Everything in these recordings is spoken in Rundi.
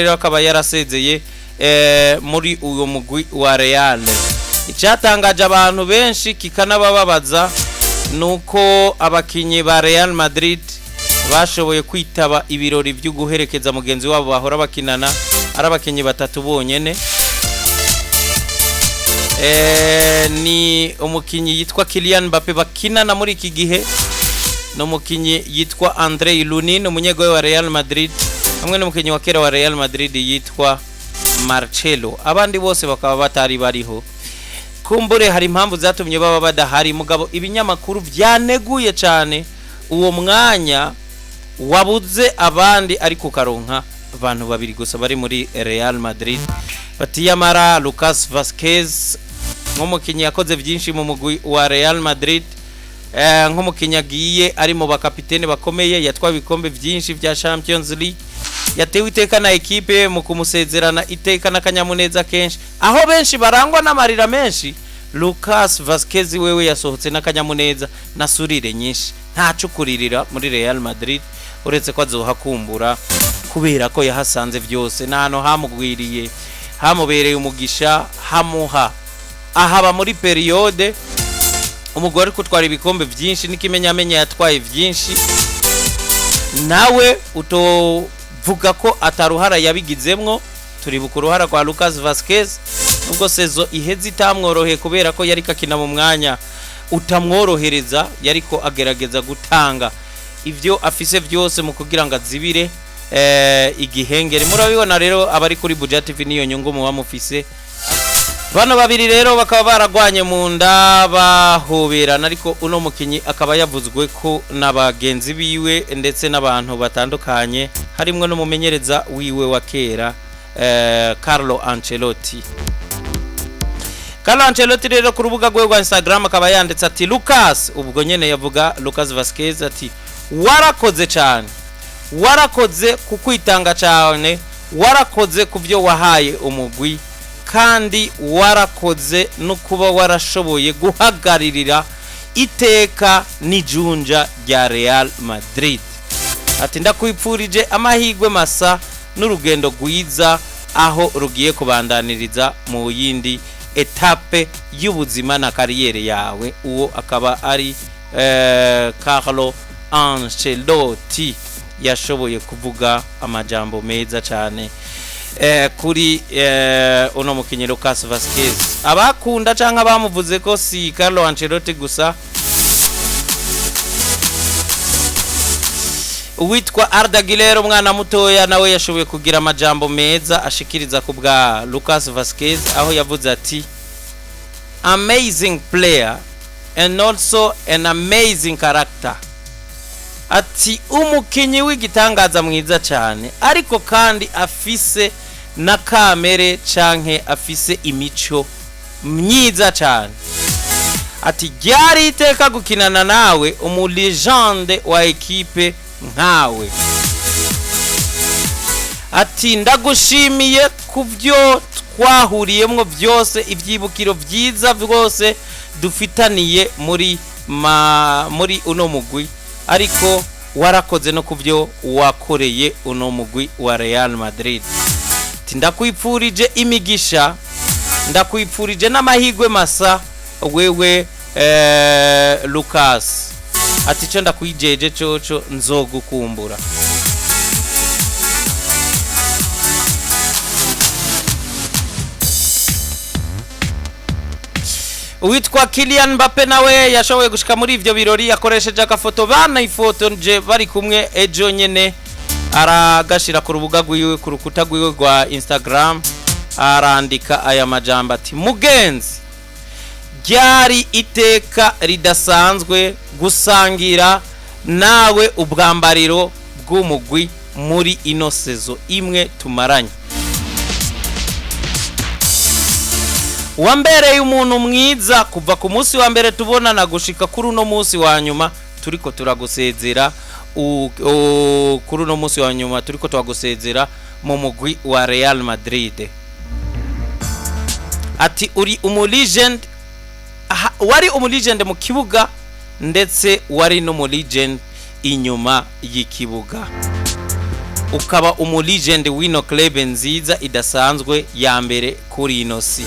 Rero akaba yarasezeye muri uwo mugwi wa Real. Icyatangaje abantu benshi kikanabababaza nuko abakinyi ba Real Madrid bashoboye kwitaba ibirori byo guherekeza mugenzi wabo bahora bakinana ari abakinyi batatu bonyene. Ni umukinyi yitwa Kylian Mbappe bakinana muri iki gihe, n'umukinyi yitwa Andrei Lunin, umunyegowe wa Real Madrid, hamwe n'umukinyi wa kera wa Real Madrid yitwa Marcelo. Abandi bose bakaba batari bariho. Kumbure hari impamvu zatumye baba badahari, mugabo ibinyamakuru byaneguye cyane uwo mwanya wabuze abandi, ariko ukaronka abantu babiri gusa bari muri Real Madrid. Batiyamara Lucas Vazquez, nk'umukinnyi yakoze byinshi mu mugwi wa Real Madrid, nk'umukinnyi agiye ari mu bakapitene bakomeye, yatwaye ibikombe byinshi bya Champions League, yatewe iteka na ekipe mu kumusezerana iteka n'akanyamuneza kenshi, aho benshi barangwa n'amarira menshi, Lucas Vazquez wewe yasohotse n'akanyamuneza na surire nyinshi. Ntaco kuririra muri Real Madrid, uretse ko azohakumbura kubera ko yahasanze byose n'ahantu hamugwiriye, hamubereye umugisha, hamuha ahaba muri période umugore kutwara ibikombe byinshi n'ikimenyamenya yatwaye byinshi. Nawe utovuga ko ataruhara yabigizemwo. Turibuka uruhara rwa Lucas Vazquez, nubwo saison iheze itamworoheye kubera ko yariko akina mu mwanya utamworohereza, yariko agerageza gutanga ivyo afise byose mu kugira ngo azibire igihengeri. Murabibona rero, abari kuri Buja TV, niyo nyungu muba mufise. Bano babiri rero bakaba baragwanye mu nda bahoberana, ariko uno mukinyi akaba yavuzwe ko na bagenzi biwe ndetse n'abantu batandukanye, harimwo n'umumenyereza wiwe wa kera, Carlo Ancelotti. Carlo Ancelotti rero ku rubuga rwe rwa Instagram akaba yanditse ati: "Lucas", ubwo nyene yavuga Lucas Vazquez, ati: "Warakoze cyane, warakoze ku kwitanga cyane, warakoze ku byo wahaye umugwi, kandi warakoze no kuba warashoboye guhagaririra iteka n'ijunja rya Real Madrid." Ati: "Ndakwipfurije amahirwe masa n'urugendo rwiza aho rugiye kubandaniriza mu yindi étape y'ubuzima na carrière yawe." Uwo akaba ari Carlo Ancelotti yashoboye kuvuga amajambo meza cyane kuri uno mukinyi Lucas Vazquez. Abakunda canke abamuvuze ko si Carlo Ancelotti gusa. Uwitwa Arda Güler, umwana mutoya, nawe yashoboye kugira amajambo meza ashikiriza ku bwa Lucas Vazquez, aho yavuze ati: "Amazing player and also an amazing character." Ati: "Umukinyi w'igitangaza mwiza cyane, ariko kandi afise na kamere canke afise imico myiza cyane." Ati: "Ryari iteka gukinana nawe, umu légende wa ekipe nkawe." Ati: "Ndagushimiye ku byo twahuriyemo byose, ibyibukiro byiza byose dufitaniye muri uno mugwi, ariko warakoze no ku byo wakoreye uno mugwi wa Real Madrid." Ati: "Ndakwipfurije imigisha, ndakwipfurije n'amahirwe masa wewe, Lucas." Ati: "Cyo ndakwijeje coco, nzogukumbura." Uwitwa Kylian Mbappe nawe yashoboye gushika muri ivyo birori, yakoresheje agafoto banayifotoje bari kumwe ejo nyene, aragashira ku rubuga rwiwe, ku rukuta rwiwe rwa Instagram, arandika aya majambo ati: "Mugenzi, ryari iteka ridasanzwe gusangira nawe ubwambariro bw'umugwi muri ino saison imwe tumaranye. Wambereye umuntu mwiza kuva ku munsi wa mbere tubonana gushika kuri uno munsi wa nyuma turiko turagusezera, kuri uno munsi wa nyuma turiko turagusezera mu mugwi wa Real Madrid." Ati: "Uri umu legend, wari umu legend mu kibuga, ndetse wari n'umu legend inyuma y'ikibuga." Ukaba umu legend w'ino club nziza idasanzwe ya mbere kuri ino si.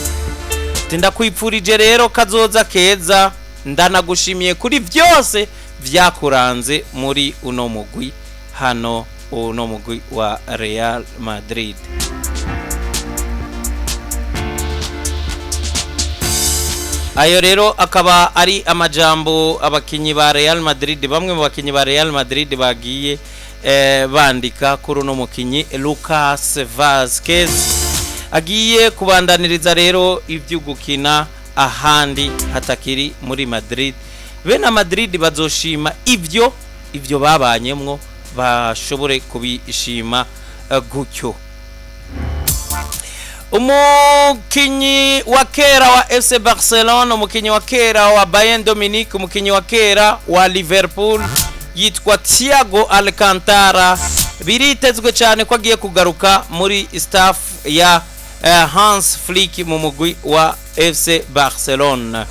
Ndakwipfurije rero kazoza keza, ndanagushimiye kuri byose vyakuranze muri uno mugwi hano, uno mugwi wa Real Madrid. Ayo rero akaba ari amajambo abakinyi ba Real Madrid, bamwe mu bakinyi ba Real Madrid bagiye bandika kuri uno mukinyi Lucas Vazquez agiye kubandaniriza rero ibyo gukina ahandi hatakiri muri Madrid. Bene Madrid bazoshima ibyo babanyemwo, bashobore kubishima gutyo. Umukinyi wa kera wa FC Barcelona, umukinyi wa kera wa Bayern Dominique, umukinyi wa kera wa Liverpool yitwa Thiago Alcantara, biritezwe cyane ko agiye kugaruka muri staff ya Hans Flick mu mugwi wa FC Barcelona.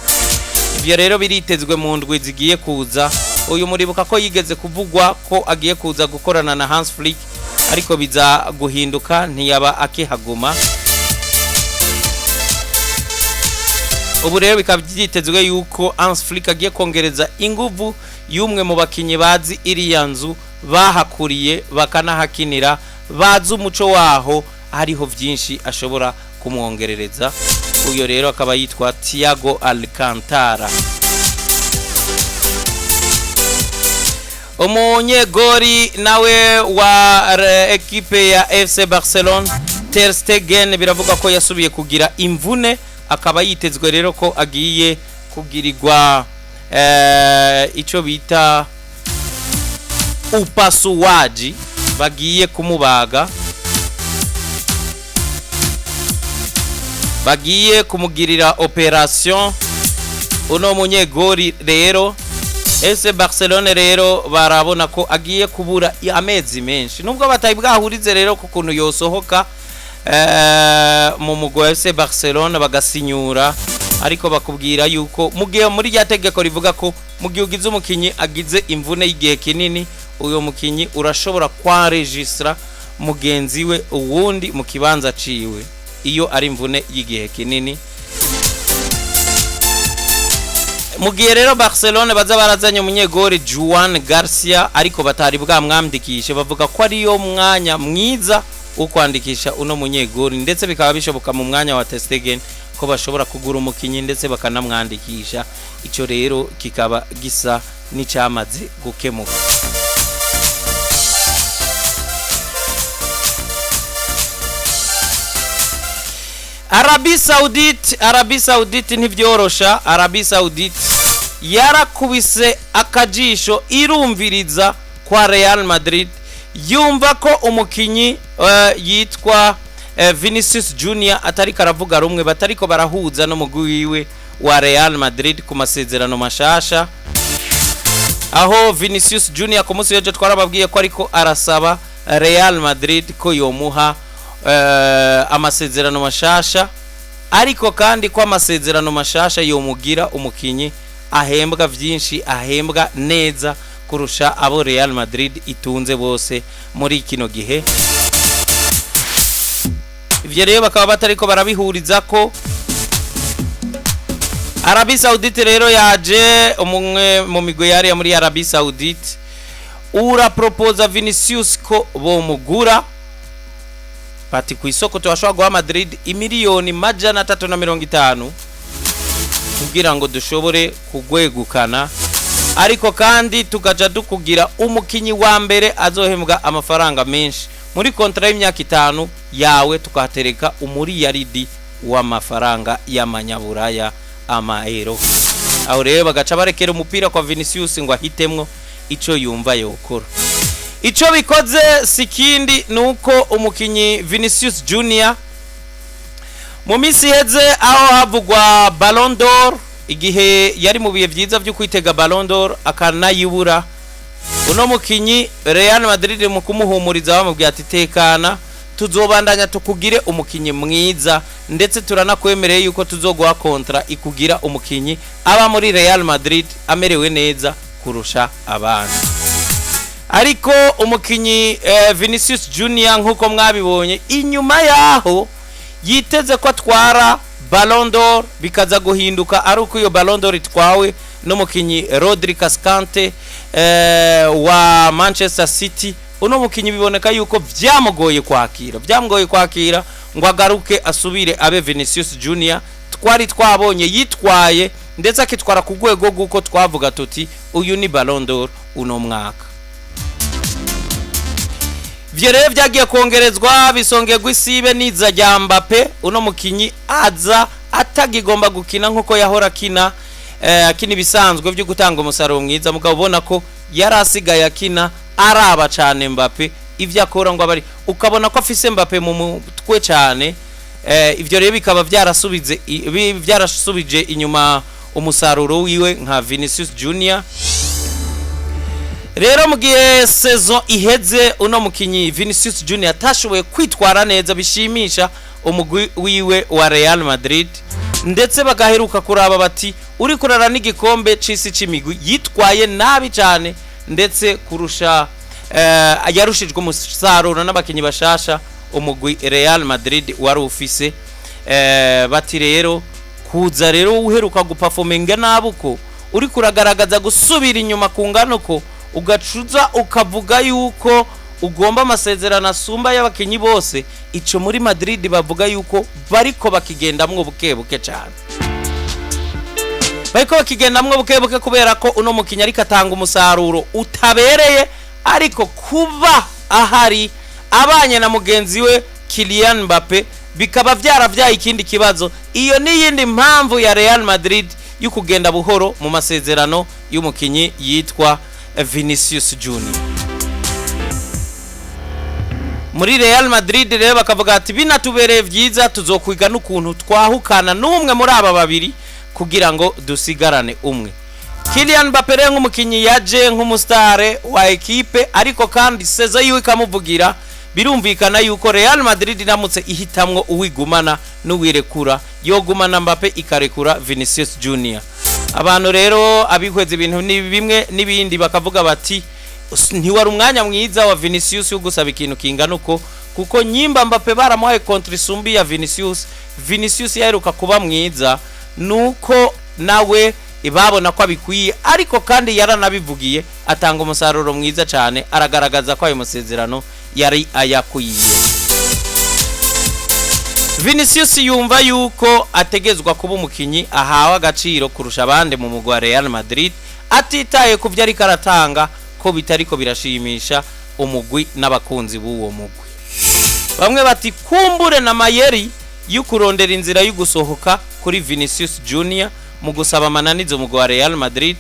Ibyo rero biritezwe mu ndwi zigiye kuza. Uyu muribuka ko yigeze kuvugwa ko agiye kuza gukorana na Hans Flick, ariko biza guhinduka ntiyaba akihaguma. Ubu rero bikaba byitezwe yuko Hans Flick agiye kongereza inguvu y'umwe mu bakinyi bazi iriya nzu, bahakuriye bakanahakinira, bazi umuco waho, hariho byinshi ashobora kumwongerereza. Uyu rero akaba yitwa Thiago Alcantara. Umunyegori nawe wa ekipe ya FC Barcelona, Ter Stegen, biravuga ko yasubiye kugira imvune, akaba yitezwe rero ko agiye kugirirwa icyo bita upasuaji, bagiye kumubaga, bagiye kumugirira operation uno munyegori. Rero FC Barcelone rero barabona ko agiye kubura amezi menshi, nubwo batari bwahurize rero ku kuntu yosohoka mu mugwi wa FC Barcelona bagasinyura, ariko bakubwira yuko mu gihe muri rya tegeko rivuga ko mu gihe ugize umukinyi agize imvune y'igihe kinini, uyo mukinyi urashobora kwaregistra mugenzi we uwundi mu kibanza ciwe iyo ari imvune y'igihe kinini. Mu gihe rero Barcelona baza barazanye umunyegori Juan Garcia ariko batari bwamwandikishe, bavuga ko ariyo mwanya mwiza wo kwandikisha uno munyegori, ndetse bikaba bishoboka mu mwanya wa Ter Stegen ko bashobora kugura umukinyi ndetse bakanamwandikisha. Icyo rero kikaba gisa n'icyamaze gukemuka. Arabie Saoudite, Arabie Saoudite ntibyorosha. Arabie Saoudite yarakubise akajisho irumviriza kwa Real Madrid, yumva ko umukinyi yitwa Vinicius Junior atari karavuga rumwe, batariko barahuza n'umugwi wiwe wa Real Madrid ku masezerano mashasha, aho Vinicius Junior ku munsi w'ejo twarababwiye ko ariko arasaba Real Madrid ko yomuha amasezerano mashasha, ariko kandi ko amasezerano mashasha yomugira umukinyi ahembwa vyinshi, ahembwa neza kurusha abo Real Madrid itunze bose muri kino gihe. Ivyo rero bakaba batariko barabihuriza ko. Arabie Saoudite rero yaje umwe mu migwi yari muri Arabie Saoudite urapropoza Vinicius ko bomugura, bati ku isoko turashobora guha Madrid imiliyoni 350 kugira ngo dushobore kugwegukana, ariko kandi tukaja dukugira umukinyi wa mbere azohembwa amafaranga menshi muri kontra y'imyaka 5 yawe, tukahatereka umuriyaridi w'amafaranga y'amanyaburaya, amaero. Aho rero bagaca barekera umupira kwa Vinicius ngo ahitemwo ico yumva yokora. Ico bikoze si kindi nuko umukinyi Vinicius Junior mu minsi iheze aho havugwa Ballon d'Or, igihe yari mu bihe vyiza vyo kwitega Ballon d'Or akanayibura, uno mukinyi Real Madrid mu kumuhumuriza bamubwiye ati tekana, tuzobandanya tukugire umukinyi mwiza, ndetse turanakwemereye yuko tuzoguha kontra ikugira umukinyi aba muri Real Madrid amerewe neza kurusha abandi. Ariko umukinyi Vinicius Junior, nk'uko mwabibonye, inyuma yaho yiteze ko atwara Ballon d'Or, bikaza guhinduka ari uko iyo Ballon d'Or itwawe n'umukinyi Rodri Cascante wa Manchester City. Uno mukinyi biboneka yuko vyamugoye kwakira ngo agaruke asubire abe Vinicius Junior twari twabonye yitwaye, ndetse akitwara ku rwego rw'uko twavuga tuti uyu ni Ballon d'Or uno mwaka. Ivyo rero vyagiye kongerezwa, bisongerwa isibe niza rya Mbappe. Uno mukinyi aza atagigomba gukina nkuko yahora akina, akina ibisanzwe byo gutanga umusaruro mwiza, mugabo ubona ko yari asigaye akina araba cane Mbappe ivyo akora, ngo abari ukabona ko afise Mbappe mu mutwe cane. Ivyo rero bikaba vyarasubije inyuma umusaruro wiwe nka Vinicius Junior. Rero mu gihe saison iheze uno mukinyi Vinicius Junior atashoboye kwitwara neza bishimisha umugwi wiwe wa Real Madrid, ndetse bagaheruka kuraba bati uri kurara n'igikombe c'isi c'imigwi yitwaye nabi cyane, ndetse kurusha yarushijwe umusaruro n'abakinyi bashasha umugwi Real Madrid wari ufise. Bati rero kuza rero uheruka guperforminga nabi, uko uri kuragaragaza gusubira inyuma ku ngano, ko ugacuza ukavuga yuko ugomba amasezerano asumba y'abakinyi bose, ico muri Madrid bavuga yuko bariko bakigendamwo buke buke cyane, bariko bakigendamwo buke buke, kubera ko uno mukinyi ariko atanga umusaruro utabereye. Ariko kuba ahari abanye na mugenzi we Kylian Mbappe bikaba vyaravyaye ikindi kibazo. Iyo ni yindi mpamvu ya Real Madrid yo kugenda buhoro mu masezerano y'umukinyi yitwa Vinicius Junior. Muri Real Madrid rero bakavuga ati binatubereye vyiza, tuzokwiga n'ukuntu twahukana n'umwe muri aba babiri kugira ngo dusigarane umwe. Kylian Mbappe rero nk'umukinyi yaje nk'umusitare wa ekipe, ariko kandi saison yiwe ikamuvugira, birumvikana yuko Real Madrid iramutse ihitamwo uwigumana n'uwirekura, yogumana Mbappe ikarekura Vinicius Junior. Abantu rero abihweza ibintu ni bimwe n'ibindi bakavuga bati ntiwari umwanya mwiza wa Vinicius wo gusaba ikintu kingana uko, kuko nyimba Mbappe baramuhaye contrat isumbi ya Vinicius. Vinicius yaheruka kuba mwiza nuko nawe babona ko abikwiye, ariko kandi yaranabivugiye, atanga umusaruro mwiza cyane, aragaragaza ko ayo masezerano yari ayakwiye. Vinicius yumva yuko ategezwa kuba umukinyi ahawe agaciro kurusha abandi mu mugwi wa Real Madrid, atitaye ku byo ariko aratanga ko bitariko birashimisha umugwi n'abakunzi b'uwo mugwi. Bamwe bati kumbure na mayeri yo kurondera inzira yo gusohoka kuri Vinicius Junior mu gusaba amananizo umugwi wa Real Madrid.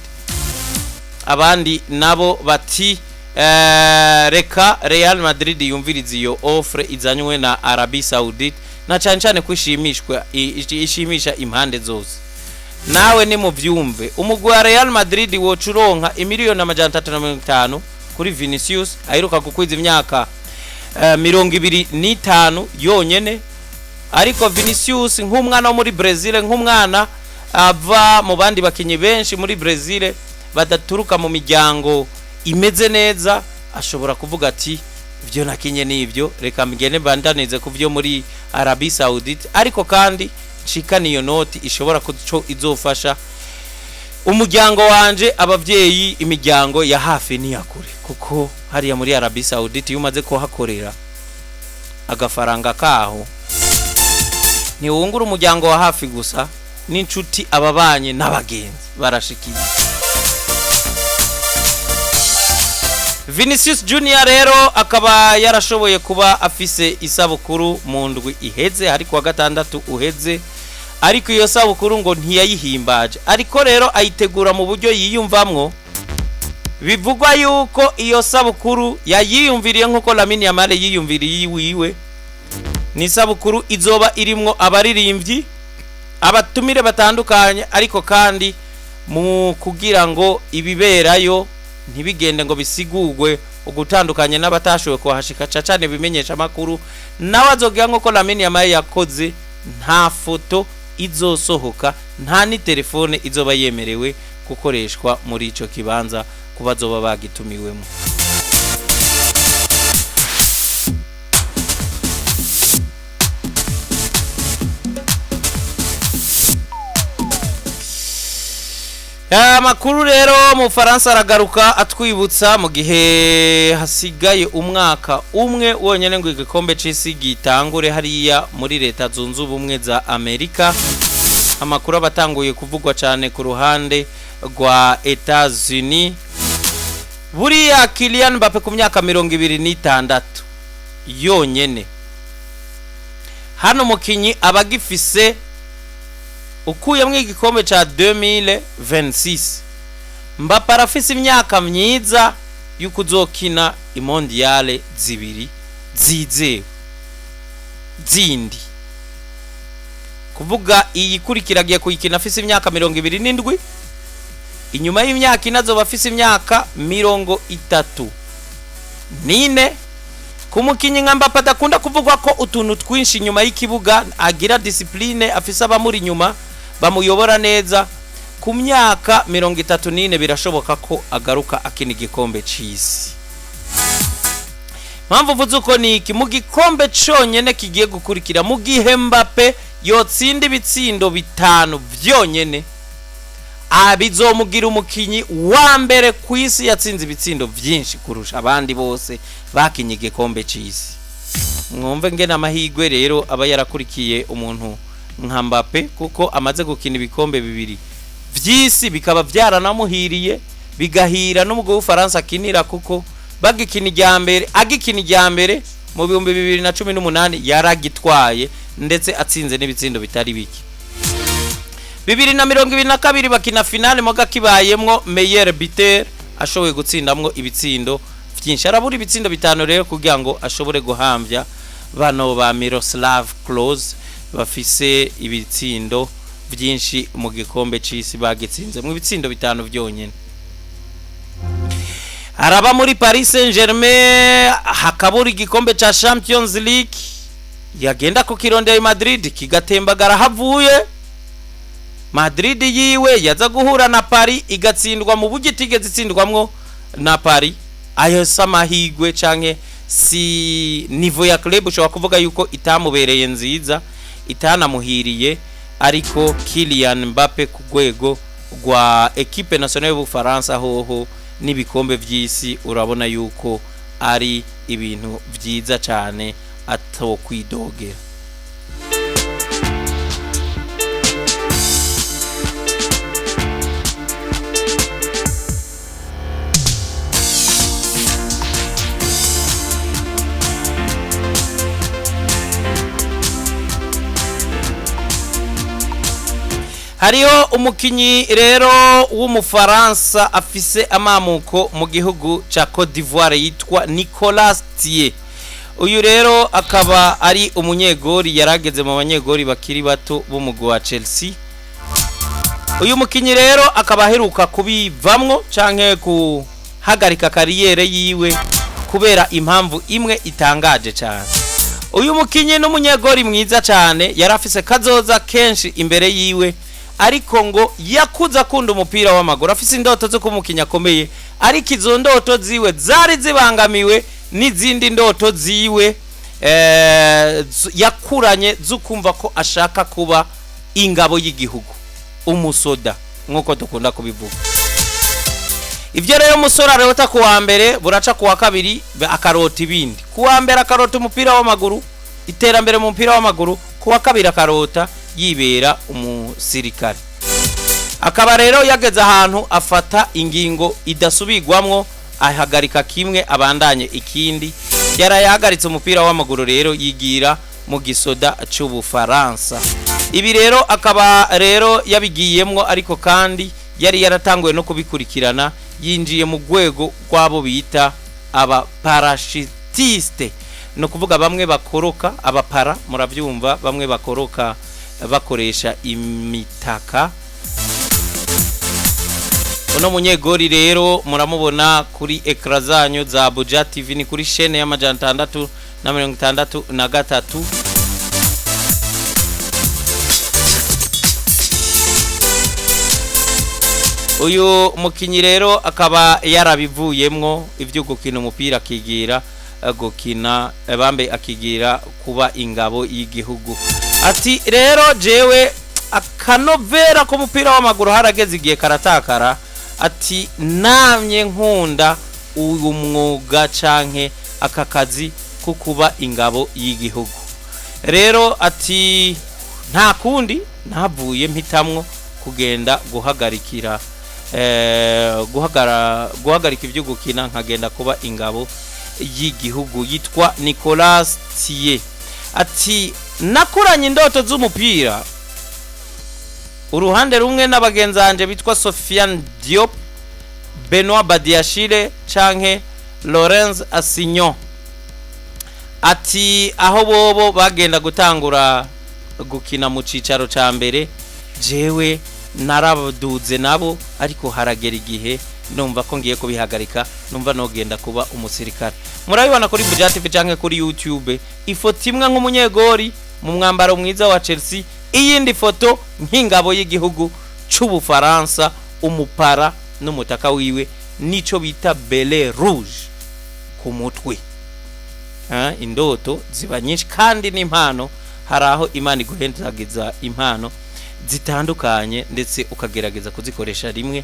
Abandi nabo bati reka Real Madrid yumvirize iyo offre izanywe na Arabie Saoudite, na cyane cyane kwishimishwa ishimisha impande zose. Nawe ni mu byumve, umugwi wa Real Madrid woca uronka imiliyoni 350 kuri Vinicius aheruka gukwiza imyaka 25 yonyene. Ariko Vinicius nk'umwana wo muri Brazil, nk'umwana ava mu bandi bakinyi benshi muri Brazil badaturuka mu miryango imeze neza, ashobora kuvuga ati ibyo nakinye nibyo, reka mgende bandanize ku byo muri Arabie Saoudite, ariko kandi nshikane iyo noti ishobora kuco izofasha umuryango wanje, abavyeyi, imiryango ya hafi n'iyakure, kuko hariya muri Arabie Saoudite iyo umaze kuhakorera agafaranga kaho ntiwungura umuryango wa hafi gusa, n'inshuti, ababanye n'abagenzi barashikiye. Vinicius Junior rero akaba yarashoboye kuba afise isabukuru mu ndwi iheze, ariko wa gatandatu uheze, ariko iyo sabukuru ngo ntiyayihimbaje, ariko rero ayitegura mu buryo yiyumvamwo. Bivugwa yuko iyo sabukuru yayiyumviriye nk'uko Lamine Yamal yiyumviriye iwiwe. Ni isabukuru izoba irimwo abaririmbyi, abatumire batandukanye, ariko kandi mu kugira ngo ibiberayo ntibigende ngo bisigurwe ugutandukanye n'abatashoboye kuhashika, cane bimenyesha amakuru, nawe azogira nk'uko Lamine Yamal yakoze. Nta foto izosohoka, nta ni telefone izoba yemerewe gukoreshwa muri ico kibanza kuba bazoba bagitumiwemo. Amakuru rero mu Faransa aragaruka atwibutsa mu gihe hasigaye umwaka umwe wonyene ngo igikombe c'isi gitangure hariya muri Leta Zunze Ubumwe za Amerika. Amakuru abatanguye kuvugwa cyane ku ruhande rwa Etats-Unis, buriya Kylian Mbappe ku myaka 26 yonyene, hano umukinyi aba agifise, ukuyemo igikombe ca 2026, Mbappe arafise imyaka myiza y'uko uzokina imondiale zibiri zizewe zindi. Kuvuga iyi ikurikira agiye kuyikina afise imyaka 27, inyuma y'imyaka 4 azoba afise imyaka 34. Ku mukinyi nka Mbappe adakunda kuvugwa ko utuntu twinshi inyuma y'ikibuga, agira discipline, afise abamuri inyuma bamuyobora neza, ku myaka 34 birashoboka ko agaruka akina igikombe c'isi. Mpamvu uvuze uko ni iki? Mu gikombe conyene kigiye gukurikira, mu gihe Mbappe yotsinda ibitsindo 5 vyonyene, abizomugira umukinyi wa mbere ku isi yatsinze ibitsindo vyinshi kurusha abandi bose bakinye igikombe c'isi. Mwumve ngene amahirwe rero aba yarakurikiye umuntu nka Mbappe, kuko amaze gukina ibikombe bibiri vy'isi bikaba vyaranamuhiriye, bigahira n'umugwi w'Ubufaransa akinira, kuko bagikina irya mbere, agikina irya mbere mu 2018 yaragitwaye, ndetse atsinze n'ibitsindo bitari bike. 2022 bakina finale moga kibayemwo meilleur buteur, ashoboye gutsindamwo ibitsindo vyinshi. Arabura ibitsindo 5 rero kugira ngo ashobore guhamvya bano ba Miroslav Klose bafise ibitsindo vyinshi mu gikombe c'isi, bagitsinze mu ibitsindo 5 vyonyene. Araba muri Paris Saint-Germain hakabura igikombe ca Champions League, yagenda kukirondera i Madrid kigatembagara havuye Madrid yiwe, yaza guhura na Paris igatsindwa mu buryo itigeze itsindwamwo na Paris. Ayo si amahirwe canke si niveau ya club, ushobora kuvuga yuko itamubereye nziza, itanamuhiriye. Ariko Kylian Mbappe ku rwego rwa equipe nationale y'Ubufaransa hoho n'ibikombe vy'isi, urabona yuko ari ibintu vyiza cane atokwidogera. Hariho umukinyi rero w'Umufaransa afise amamuko mu gihugu ca Cote d'Ivoire yitwa Nicolas Thier. Uyu rero akaba ari umunyegori, yarageze mu banyegori bakiri bato b'umugwi wa Chelsea. Uyu mukinyi rero akaba aheruka kubivamwo canke kuhagarika kariyere yiwe kubera impamvu imwe itangaje cyane. Uyu mukinyi n'umunyegori mwiza cyane, yari afise kazoza kenshi imbere yiwe, ariko ngo yakuze akunda umupira w'amaguru, afise indoto zo kumukinya akomeye, ariko izo ndoto ziwe zari zibangamiwe n'izindi ndoto ziwe yakuranye zo kumva ko ashaka kuba ingabo y'igihugu, umusoda nk'uko dukunda kubivuga. Ibyo rero umusore arota ku wa mbere, buraca ku wa kabiri akarota ibindi. Ku wa mbere akarota umupira w'amaguru, iterambere mu mupira w'amaguru, ku wa kabiri akarota yibera umusirikare. Akaba rero yageze ahantu afata ingingo idasubirwamwo, ahagarika kimwe abandanye ikindi. Yarayahagaritse umupira w'amaguru rero yigira mu gisoda c'Ubufaransa. Ibi rero akaba rero yabigiyemwo, ariko kandi yari yaratanguye no kubikurikirana, yinjiye mu rwego rw'abo bita abaparashitiste, ni ukuvuga bamwe bakoroka, abapara murabyumva, bamwe bakoroka bakoresha imitaka. Uno munyegori rero muramubona kuri ekara zanyu za Buja TV, ni kuri shene ya 663. Uyu mukinyi rero akaba yarabivuyemwo ivyo gukina umupira, akigira gukina bambe, akigira kuba ingabo y'igihugu. Ati rero jewe Akanovera k'umupira w'amaguru harageze igihe karatakara. Ati namye nkunda uyu mwuga canke aka kazi ko kuba ingabo y'igihugu. Rero ati nta kundi, navuye mpitamwo kugenda guhagarikira guhagarika ibyo gukina, nkagenda kuba ingabo y'igihugu. Yitwa Nicolas Thier. Ati nakuranye indoto z'umupira uruhande rumwe n'abagenzi banje bitwa Sofiane Diop, Benoit Badiashile canke Lorenz Assignon. Ati aho bobo bagenda gutangura gukina mu cicaro ca mbere, jewe naraduze nabo, ariko haragera igihe numva ko ngiye kubihagarika, numva nogenda kuba umusirikare. Murabibona kuri Buja TV canke kuri YouTube, ifoto imwe nk'umunyegori mu mwambaro mwiza wa Chelsea, iyindi foto nk'ingabo y'igihugu c'Ubufaransa, umupara n'umutaka wiwe, nico bita béret rouge ku mutwe. Indoto ziba nyinshi kandi n'impano, hari aho Imana iguhenzagiza impano zitandukanye, ndetse ukagerageza kuzikoresha rimwe,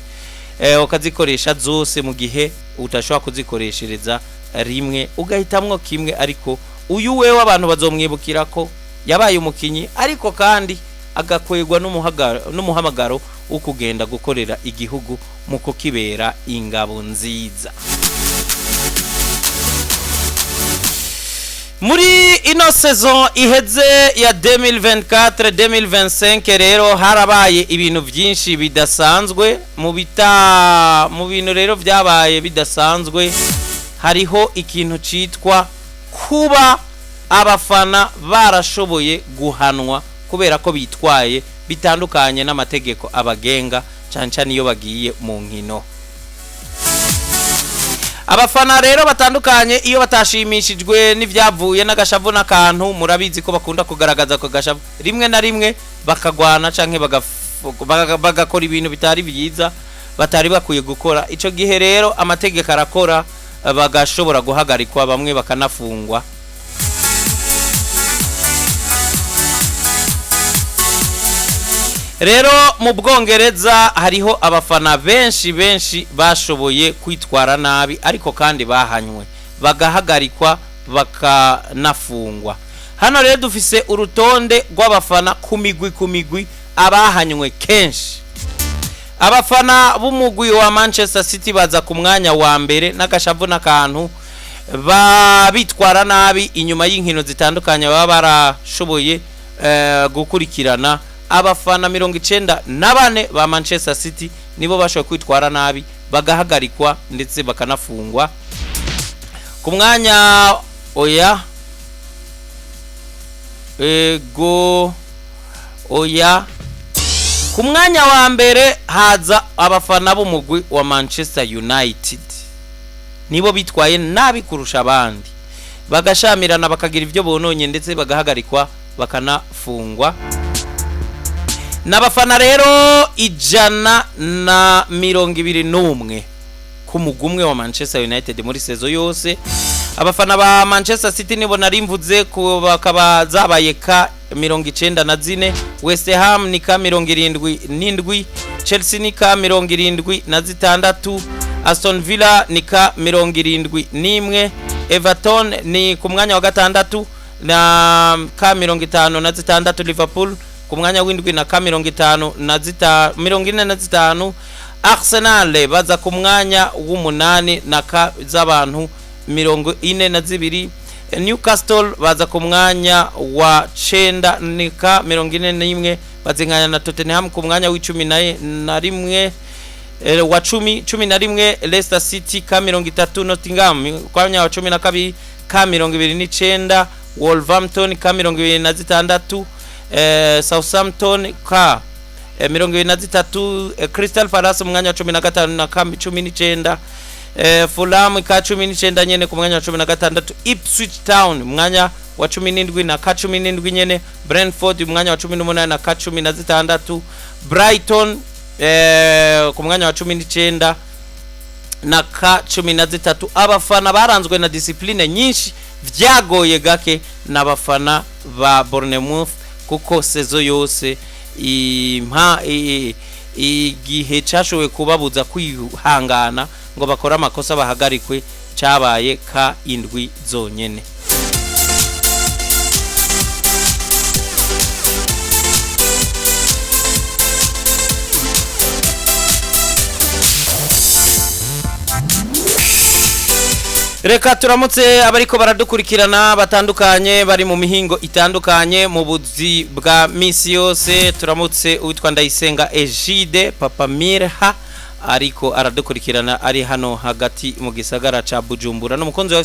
ukazikoresha zose. Mu gihe udashobora kuzikoreshereza rimwe, ugahitamwo kimwe. Ariko uyu wewe abantu bazomwibukira ko yabaye umukinyi, ariko kandi agakwegwa n'umuhamagaro wo kugenda gukorera igihugu mu kukibera ingabo nziza. Muri ino saison iheze ya 2024 2025 rero harabaye ibintu byinshi bidasanzwe. Mu bintu rero byabaye bidasanzwe hariho ikintu citwa kuba abafana barashoboye guhanwa kubera ko bitwaye bitandukanye n'amategeko abagenga, cyane cyane iyo bagiye mu nkino. Abafana rero batandukanye, iyo batashimishijwe n'ibyavuye n'agashavu n'akantu, murabizi ko bakunda kugaragaza ako gashavu, rimwe na rimwe bakagwana canke bagakora ibintu bitari byiza batari bakwiye gukora. Ico gihe rero amategeko arakora, bagashobora guhagarikwa, bamwe bakanafungwa. Rero mu Bwongereza hariho abafana benshi benshi bashoboye kwitwara nabi, ariko kandi bahanywe, bagahagarikwa, bakanafungwa. Hano rero dufise urutonde rw'abafana ku migwi ku migwi abahanywe kenshi. Abafana b'umugwi wa Manchester City baza ku mwanya wa mbere n'agashavu n'akantu, bitwara nabi inyuma y'inkino zitandukanye baba barashoboye gukurikirana. Abafana 94 ba Manchester City nibo bashoboye kwitwara nabi, bagahagarikwa ndetse bakanafungwa. Ku mwanya, oya, ego, oya, ku mwanya wa mbere haza abafana b'umugwi wa Manchester United. Nibo bitwaye nabi kurusha abandi, bagashamirana, bakagira ibyo bononye, ndetse bagahagarikwa, bakanafungwa. N'abafana rero 121 ku mugwi umwe wa Manchester United muri saison yose. Abafana ba Manchester City nibo nari mvuze ku bakaba zabaye ka 94, West Ham ni ka 77, Chelsea ni ka 76, Aston Villa ni ka 71, Everton ni ku mwanya wa gatandatu na ka 56, Liverpool ku mwanya w'indwi na ka mirongo itanu na zita 45, Arsenal baza ku mwanya w'umunani na ka z'abantu 42, Newcastle baza ku mwanya wa cenda ni ka 41, bazinganya na Tottenham ku mwanya w'icumi na rimwe, wa cumi, 11, Leicester City ka 30, Nottingham ku mwanya wa 12 ka 29, Wolverhampton ka 26, Southampton ka 23, Crystal Palace mu mwanya wa 15 na ka 19, Fulham ka 19 nyene ku mwanya wa 16, Ipswich Town mu mwanya wa 17 na ka 17 nyene, Brentford mu mwanya wa 18 na ka 16, Brighton ku mwanya wa 19 na ka 13. Abafana baranzwe na discipline nyinshi vyagoye gake n'abafana ba Bournemouth, kuko saison yose Impa igihe cashoboye kubabuza kwihangana ngo bakore amakosa bahagarikwe cabaye ka indwi zonyene. Reka turamutse abariko baradukurikirana batandukanye, bari mu mihingo itandukanye mu buzi bwa misi yose. Turamutse uwitwa Ndayisenga Egide, Papa Mirha, ariko aradukurikirana ari hano hagati mu gisagara ca Bujumbura n'umukunzi wa